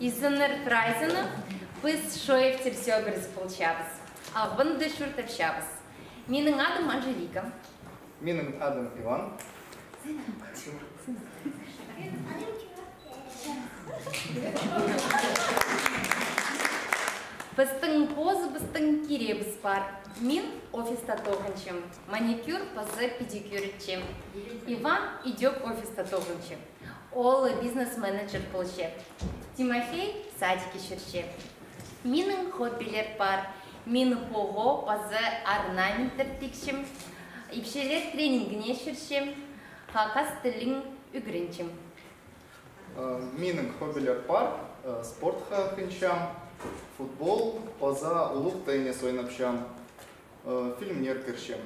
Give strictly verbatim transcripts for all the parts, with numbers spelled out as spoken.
Изеннер прайзына, піс Шоевтер сӧбірес полчабыс. Ағбанда чуртапчабыс. Минің адым Анжелика. Минің адым Иван. Пістің позыбыстың киребіс пар. Мин офиста тоғынчам, маникюр паза педикюр итчем. Иван идӧк офиста тоғынча. Ол бизнес-менеджер полча. Тимофей садикке чӧрче. Минің хоббилер пар. Мин пого паза орнаменттер тикчем. Ипчілер тренингіне чӧрчем. Хакас тілін ӱгренчем. Э, минің хоббилер пар. Э, спортха хынчам, футбол паза улуғ теннис ойнапчам. Э, фильмнер кӧрчем.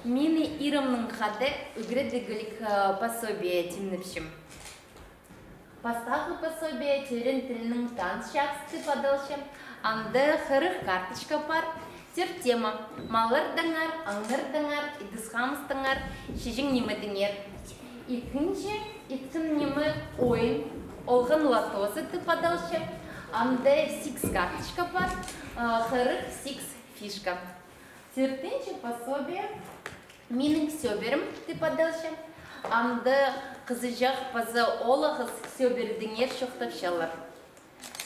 Мині ирімнең хада ӱгредіглік, э, пособие тимнепчем. Пастағы пособие тӧреен тілнең таныс чахсы тіп адалча. Анда хырых карточка пар. Тӧрт тема: маллардаңар, аңнардаңар, идіс-хамыстаңар, чиҷең нимедеңер. Ікінҷі, иткен ниме, ойын, олған лотозы тіп адалча. Анда сигіс карточка пар, а, хырых сигіс фишка. Тӧртінҷі пособие «Минің сӧбірем» тіп адалча. Анда хызыҷах паза оолағас сӧбіредеңер чоохтапчалар.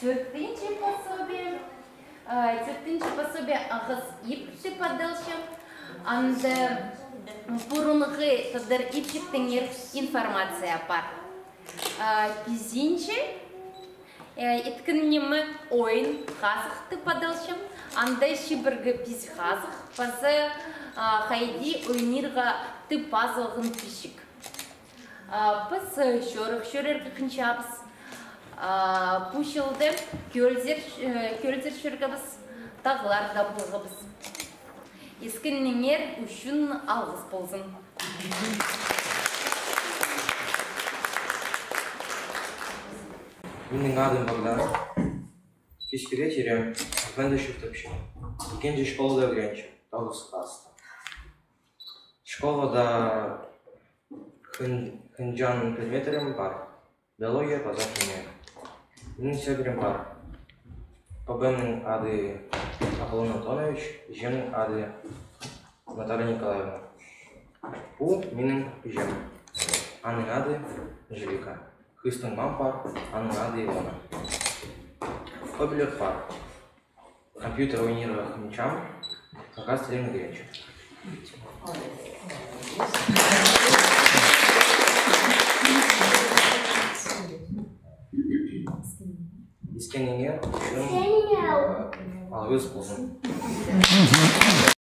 Тӧртінҷі пособие, а, тӧртінҷі пособие «Ағас иб» тіп адалча. Анда пурунғы тадар ипчіктеңер информация пар. А, пизінҷі, э, иткен ниме, ойын «Хазых» тіп адалча. Анда чибіргі пис хазых паза, а, хайди ойнирға тіп пазылған пічік. А, піс, э, чорых чӧрерге хынчабыс. А, пу чылда кӧлзер, э, кӧлзер чӧргебіс, тағларда полғабыс. Искеніңер ӱчӱн алғыс ползын. Минің адым Богдан. Кічігде тӧреем, Ағбанда чуртапчам. Ікінҷі школада ӱгренчем, тоғыс класста. Школада хын-, хынҷаң предметтерім пар. Биология паза химия. Минің сӧбірем пар. Пабамның ады Аполлон Антонович, іҷемнің ады Наталья Николаевна. Пу минің іҷем. Аның ады Анжелика. Хыстың мам пар, аның ады Илона. Хоббилер пар. Компьютер ойнирға хынчам, хакас тілін ӱгренчем. Искеніңер ӱчӱн алғыс ползын.